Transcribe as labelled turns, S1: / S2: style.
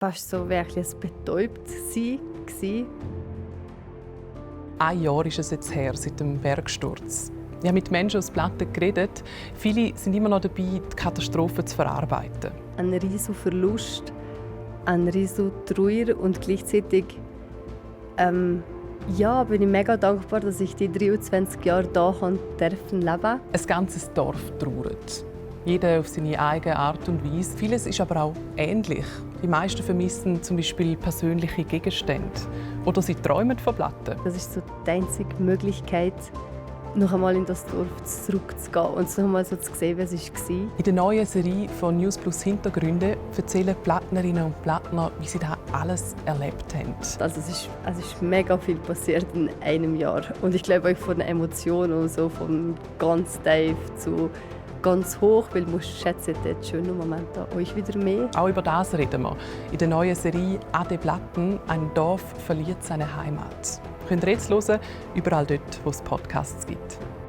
S1: fast so wirklich ein Betäubtsein gewesen.
S2: Ein Jahr ist es jetzt her, seit dem Bergsturz. Ich habe mit Menschen aus Platten geredet. Viele sind immer noch dabei, die Katastrophe zu verarbeiten.
S1: Ein riesiger Verlust, ein riesiger Trauer und gleichzeitig bin ich mega dankbar, dass ich die 23 Jahre hier leben durfte.
S2: Ein ganzes Dorf trauert. Jeder auf seine eigene Art und Weise. Vieles ist aber auch ähnlich. Die meisten vermissen zum Beispiel persönliche Gegenstände. Oder sie träumen von Platten.
S1: Das ist so die einzige Möglichkeit, noch einmal in das Dorf zurückzugehen und noch einmal so zu sehen, wie es war.
S2: In der neuen Serie von News Plus Hintergründe erzählen Plattnerinnen und Plattner, wie sie das alles erlebt haben.
S1: Also es ist mega viel passiert in einem Jahr. Und ich glaube, von den Emotionen und so, von ganz tief zu ganz hoch, weil du schätzen den schönen Moment an euch wieder mehr.
S2: Auch über das reden wir. In der neuen Serie «Ade Platten. Ein Dorf verliert seine Heimat». Könnt ihr jetzt hören, überall dort, wo es Podcasts gibt.